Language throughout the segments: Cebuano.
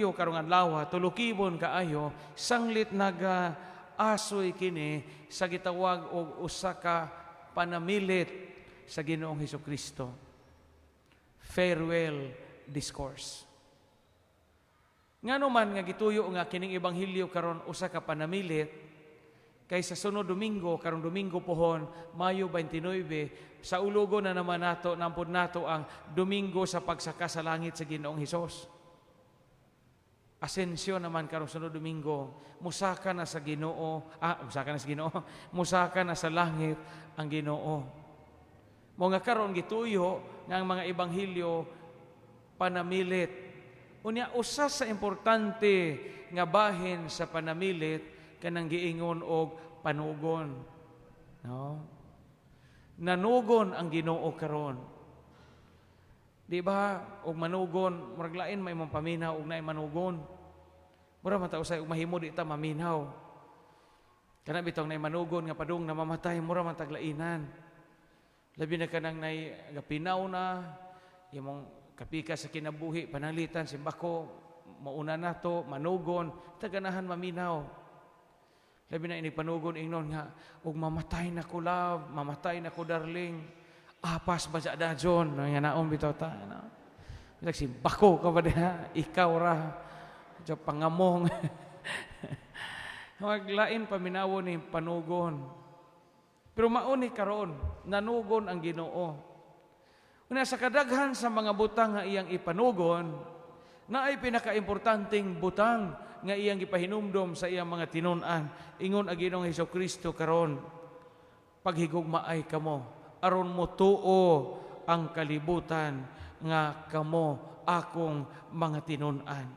Ebanghelyo karong adlaw tulukibon kaayo, sanglit naga asoy kini sa gitawag og usa ka panamilit sa Ginoong Hesus Kristo. Farewell discourse. Ngano man nga gituyo nga kining ebanghelyo karon usa ka panamilit? Kay sa sunod Domingo, karong Domingo pohon, Mayo 29, sa ulogo na naman nato, nampod nato ang Domingo sa pagsaka sa langit sa Ginoong Hesus. Asensyon naman karong sunod Domingo, musaka na sa Ginoo, musaka na sa Ginoo, musaka na sa langit ang Ginoo. Mao nga karon gituyo nga ang mga ebanghelyo panamilit. Unya usa sa importante nga bahin sa panamilit kanang giingon og panugon. No? Nanugon ang Ginoo karon. Di ba? Og manugon, murag lain may imong paminaw og naay manugon. Mura man ta usay og mahimo di ta maminaw. Kana bitong naay manugon nga padung na mamatay, mura man taglainan. Labi na kanang nay gapinaw na imong kapika sa kinabuhi, pananglitan simbako mauna nato manugon, taganahan maminaw. Labi na ini panugon, ingnon nga og mamatay na ko, love, mamatay na ko, darling. Apas ba sa dajon? Nga naon bitaw ta. No? Bisag simbako ka ba diha? Ikaw ra. Diya pangamong. Maglain paminawo ni panugon. Pero mauni karon, nanugon ang Ginoo. Una sa kadaghan sa mga butang nga iyang ipanugon, na ay pinakaimportanteng butang nga iyang gipahinumdom sa iyang mga tinun-an. Ingon ang Ginoong Hesus Kristo karon, "Paghigugmaay kamo aron motuo ang kalibutan nga kamo akong mga tinun-an.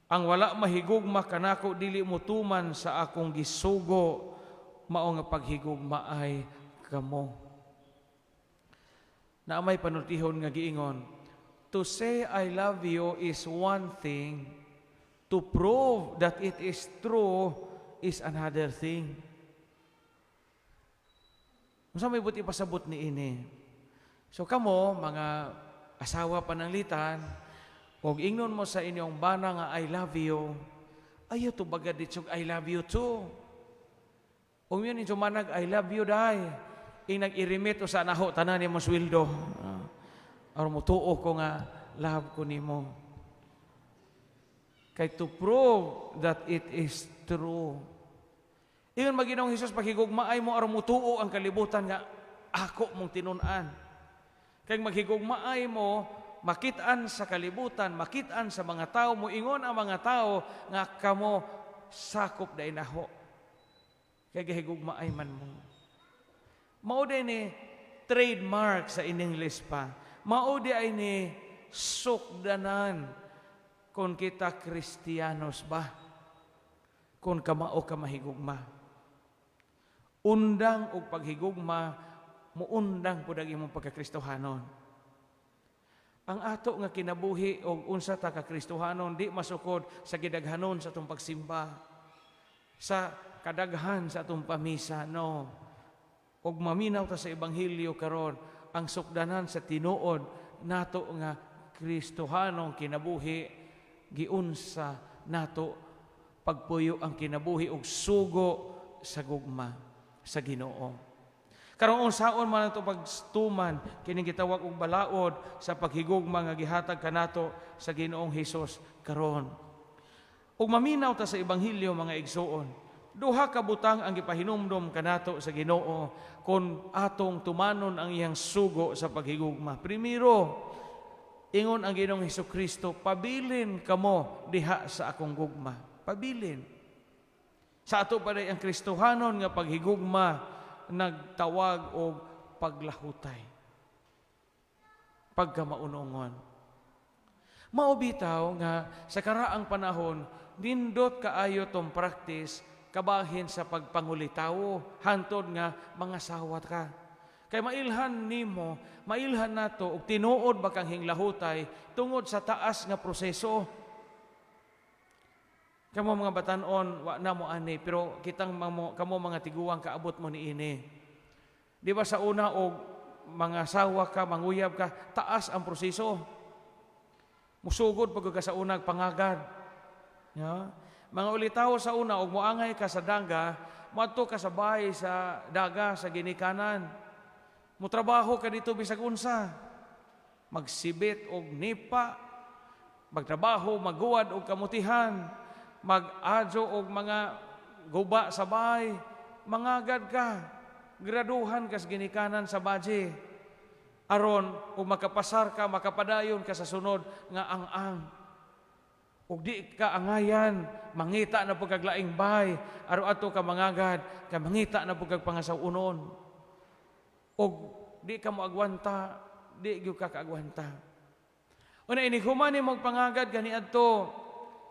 Ang wala mahigugma kanako dili motuman sa akong gisugo, mao nga paghigugmaay kamo." Na may panultihon nga giingon, "To say I love you is one thing, to prove that it is true is another thing." Unsa may buot ipasabot ni ini? So kamo mga asawa pananglitan, og ingnon mo sa inyong bana nga "I love you," ayaw tubaga ditsog "I love you too." Ug yun inyo manag "I love you day," ing nag-i-remit sa naho tanan nimo sweldo. Aron motuo ko nga love ko nimo. Kay to prove that it is true. Ingon man Ginoong Hesus, "Paghigugmaay mo aron motuo ang kalibutan nga ako mong tinun-an." Kay maghigugmaay mo, makitaan sa kalibutan, makitaan sa mga tao, moingon ang mga tao nga kamo sakop diay naho. Kay gahigugmaay man mo. Mao diay ni trademark sa in English pa. Mao diay ni sukdanan kung kita Kristiyanos ba. Kung kamao ka mahigugma. Undang og paghigugma, muundang pud ang imong pagkakristohanon. Ang ato nga kinabuhi og unsa ta ka Kristohanon di masukod sa gidaghanon sa atong pagsimba, sa kadaghan sa atong pamisa, no. Og maminaw ta sa ebanghelyo karon, ang sukdanan sa tinuod nato nga Kristohanong kinabuhi, giunsa nato pagpuyo ang kinabuhi og sugo sa gugma sa Ginoo. Karon, unsaon man nato pagtuman kining gitawag og balaod sa paghigugma nga gihatag kanato sa Ginoong Hesus karon? Ug maminaw ta sa ebanghelyo, mga igsuon, duha ka butang ang gipahinumdom kanato sa Ginoo kon atong tumanon ang iyang sugo sa paghigugma. Primero, ingon ang Ginoong Hesus Kristo, "Pabilin kamo diha sa akong gugma." Pabilin. Sa ato pa ang Kristohanon nga paghigugma nagtawag og paglahutay. Pagkamaunongon. Mao bitaw nga sa karaang panahon nindot kaayo tong practice kabahin sa pagpangulitawo hantod nga mga sawat ka. Kay mailhan nimo, mailhan nato og tinuod ba kang hinglahutay tungod sa taas nga proseso. Kamo mga batanon, wa na mo ani, pero kitang mamo, kamo mga tiguang kaabot mo niini. Di ba sa una og mga sawa ka, manguyab ka, taas ang proseso. Musugod pag ka sa unag pangagad. Ya? Mga ulitawo sa una, og moangay ka sa daga, moadto ka sa bahay sa daga sa ginikanan. Motrabaho ka dito bisag unsa. Magsibit og nipa, magtrabaho, magguwad og kamutihan, mag-adyo og mga guba sa bahay, mangagad ka, graduhan ka sa ginikanan sa baje. Aron, kung makapasar ka, makapadayon ka sa sunod nga ang-ang. Ug di ka angayan, mangita na pud kag laing bahay, aron ato ka mangagad, ka mangita na pud kag pangasaw-unon. Ug di ka mo agwanta, di gyud ka kaagwanta. Una, inig human nimo pangagad kaniadto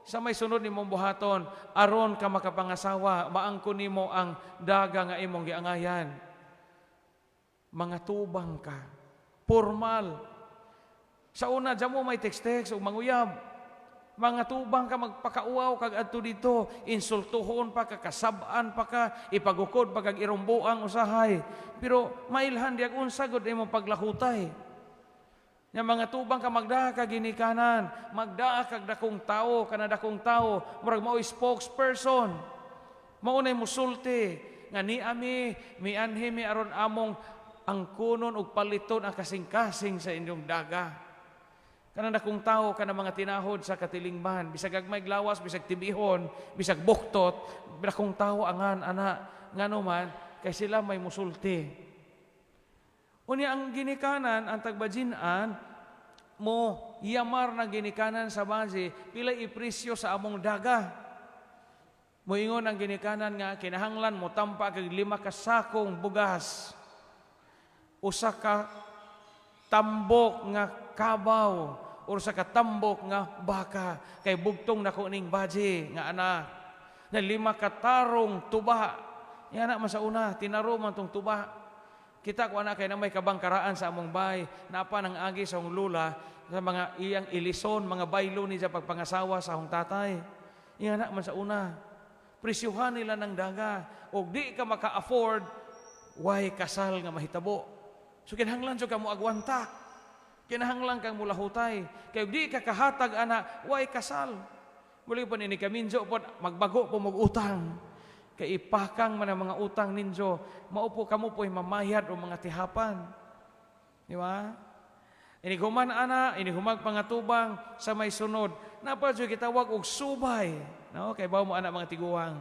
sa may sunod nimong buhaton aron ka makapangasawa, maangkon nimo ang daga nga imong giangayan. Mga tubang ka, formal. Sa una, dyan mo may text-text ug manguyab. Mga tubang ka, magpakauaw kag adto dito, insultuhon pa ka, kasab-an pa ka, ipagukod pa kag irumbuang usahay. Pero mailhan diag unsa gud imong paglahutay. Nya mga tubang ka, magdaa ka ginikanan, magdaa kag dakong tao, kana dakong tao, murag mao spokesperson. Mao nay musulti nga ni ami mianhi mi aron among angkunon og paliton ang kasing-kasing sa inyong daga. Kanang dakong tao, kanang mga tinahod sa katilingban, bisag gagmay lawas, bisag tibihon, bisag buktot, dakong tao angan ana. Ngano man kay sila may musulti. Unya ang ginikanan, ang tagbajin-an mo yamar na ginikanan sa base pila ipresyo sa among daga. Moingon ang ginikanan nga kinahanglan mo tampa kag 5 ka sakong bugas, 1 ka tambok nga kabaw, or sa katambok nga baka, kay bugtong nako ning baje nga anak na 5 ka tarong tuba. Yan na man sa una, tinaro man tong tuba. Kita ko anak kay na may kabangkaraan sa among bay, napa nang agi sa akong lula sa mga iyang ilison, mga baylo ni sa pagpangasawa sa akong tatay. Yan na man sa una. Presyuhan nila ng daga. Og di ka maka-afford, way kasal nga mahitabo. So kinahanglan jud ka mo agwanta. Kinahanglan kang mulahutay. Kay di ka kahatag ana, way kasal. Muli pa ni kaminjo po, magbago po mag utang. Kay ipakang man ang mga utang ninyo, maupo kamo po'y mamayad o mga tihapan. Di ba? Inighuman ana, inighumag pangatubang sa may sunod. Napa jud gitawag og subay. No, kay bawo mo ana, mga tiguang.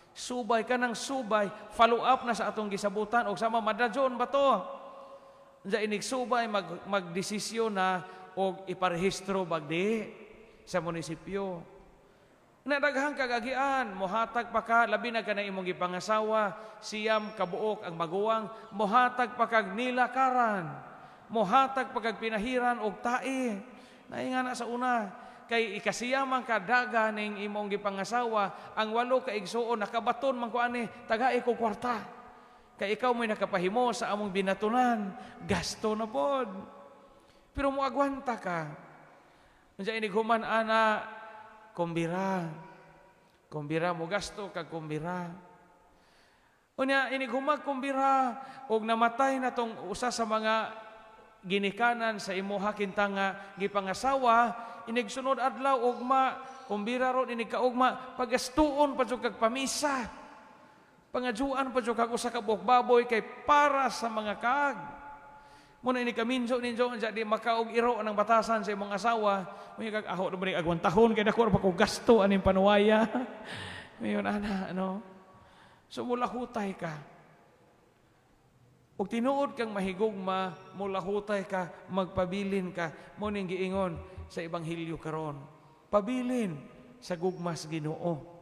Subay ka ng subay, follow up na sa atong gisabutan og sama madajon ba to? Diya inig subay, magdesisyon na og iparehistro bagdi sa munisipyo. Nadaghang kagagian, mohatag pa ka, labi na ka na imong gipangasawa, 9 kabuok ang maguwang, mohatag pa kag nilakaran, mohatag pa kag pinahiran og tae. Nainga na sa una, kay ikasiyaman ka daga ning imong gipangasawa, ang 8 ka igsuon nakabaton man ko ani, tagae ko kwarta. Kay ikaw mo'y nakapahimo sa among binatunan, gasto na pod. Pero moagwanta ka. Unsa inighuman ana, kumbira. Kumbira, mo gasto kag kumbira. Unya inighumag kumbira og namatay na tong usa sa mga ginikanan sa imuha kinta nga gipangasawa, inigsunod adlaw ugma kumbira ron, inig kaugma pagastuon pa jud kag pamisa. Pangajuan pa jud kag usa ka buok baboy kay para sa mga kag. Muna ini kaminjo ninjo unsa di makaog iro ng batasan sa imong asawa, may kag aho na ba agwantahon kay dako ra pa ko gasto aning panuwaya. Mayon ana, ano. So mulahutay ka. Ug tinuod kang mahigugma, mulahutay ka, magpabilin ka. Mo ning giingon sa ebanghelyo karon. Pabilin sa gugmas Ginoo.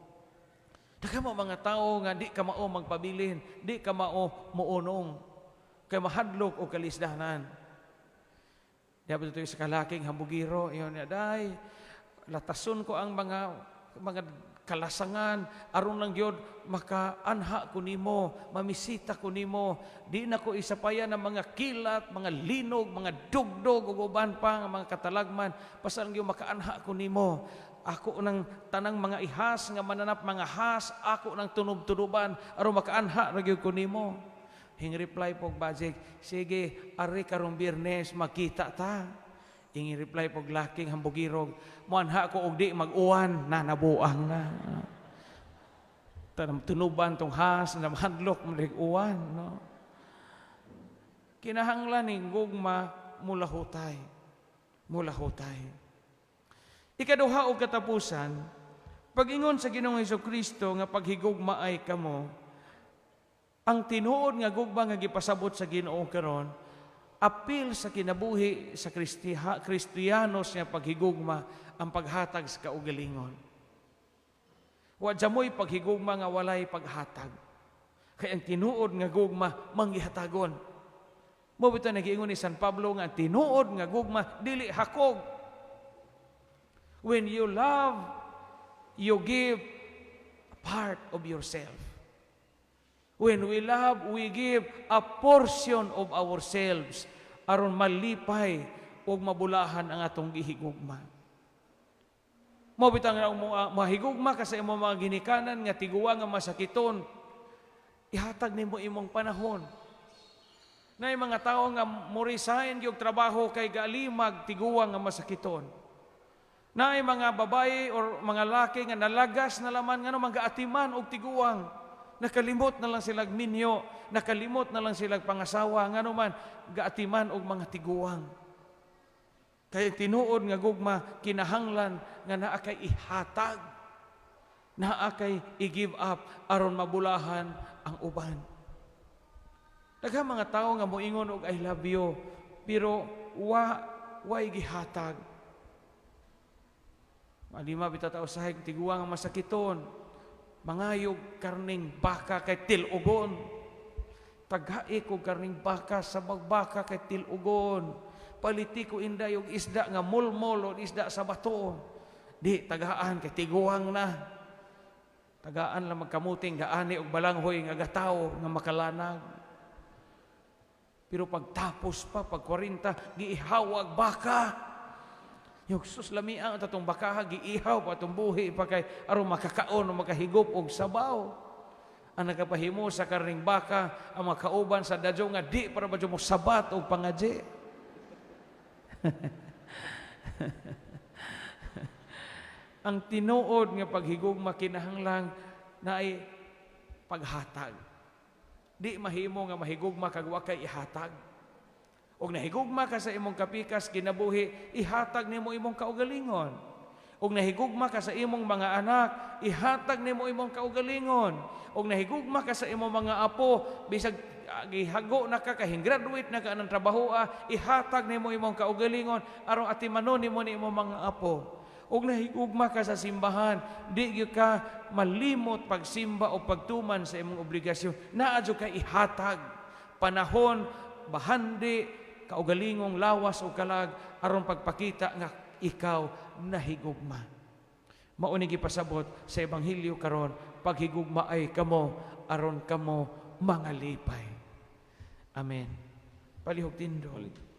Daghan mo mga tao nga di ka mao magpabilin, di ka mao muunong, kay mahadlok o kalisdanan. Di ba ito sa kalaking hambugiro, iyon niya, "Day, latason ko ang mga kalasangan, aron lang gyud makaanha ko nimo, mamisita ko nimo, di na ko isapayan ng mga kilat, mga linog, mga dugdog, ug uban pa nga mga katalagman, basta lang gyud makaanha ko nimo. Ako nang tanang mga ihas nga mananap, mga has, ako nang tunob-tunuban, aron makaanha ra gyud ko nimo." Hing reply po bajik, "Sige, ari karong Biyernes makita ta." Ingi reply pog laking hambugirog, "Moanha ko og di mag-uwan na nabuang na." Tanam tunuban tong has na mahadlok mo uwan, no. Kinahanglan ning gugma mulahutay. Mulahutay. Ikaduha og katapusan, pag-ingon sa Ginoong Kristo nga paghigugma ay kamo, ang tinuod nga gugma nga gipasabot sa Ginoo karon, apil sa kinabuhi sa Kristiyanos nga paghigugma ang paghatag sa kaugalingon. Wa jamoy paghigugma nga walay paghatag. Kay ang tinuod nga gugma manggihatagon. Mao bitaw nagiingon ni San Pablo nga ang tinuod nga gugma dili hakog. When you love, you give a part of yourself. When we love, we give a portion of ourselves aron malipay ug mabulahan ang atong gihigugma. Mao bitaw nga mahigugma ka sa imong mga ginikanan nga tiguang nga masakiton, ihatag nimo imong panahon. Naay mga tawo nga mo-resign gyud trabaho kay gaalimag tiguang nga masakiton. Naay mga babae or mga laki nga nalagas na laman ngano magaatiman og tiguang. Nakalimot na lang silag minyo, nakalimot na lang silag pangasawa ngano man gaatiman og mga tiguang. Kay tinuod nga gugma kinahanglan nga naa kay ihatag. Naa kay i-give up aron mabulahan ang uban. Daghang mga tawo nga moingon og "I love you," pero way gihatag. Malima bitaw ta usahay tiguang nga masakiton. Mangayog karning baka kay til-ugon. Tagai ko karning baka sa magbaka kay til-ugon. Paliti ko, inday, og isda nga mulmol o isda sa bato. Di tagaan kay tiguang na. Tagaan lang magkamuting gaani og balanghoy nga gataw nga makalanag. Pero pagtapos pa, pag 40, giihawag baka. Yung sus, lami ang atong baka, giihaw pa atong buhi pa kay aron makakaon o makahigop og sabaw. Ang nagapahimo sa karning baka, ang makauban sa dadyo nga di para ba mo sabat og pangaji. Ang tinuod nga paghigugma kinahanglan naay paghatag. Di mahimo nga mahigugma kag wa kay ihatag. Og nahigugma ka sa imong kapikas kinabuhi, ihatag nimo imong kaugalingon. Og nahigugma ka sa imong mga anak, ihatag nimo imong kaugalingon. Og nahigugma ka sa imong mga apo, bisag gihago na ka, kahing graduate na ka ng trabaho, ihatag nimo imong kaugalingon aron atimanon nimo ni imong mga apo. Og nahigugma ka sa simbahan, di gyud ka malimot pagsimba o pagtuman sa imong obligasyon. Naa jud kay ihatag panahon, bahandi, kaugalingong lawas o kalag aron pagpakita nga ikaw nahigugma. Mao ni gipasabot sa ebanghelyo karon, paghigugma ay kamo aron kamo mangalipay. Amen. Palihog tindog.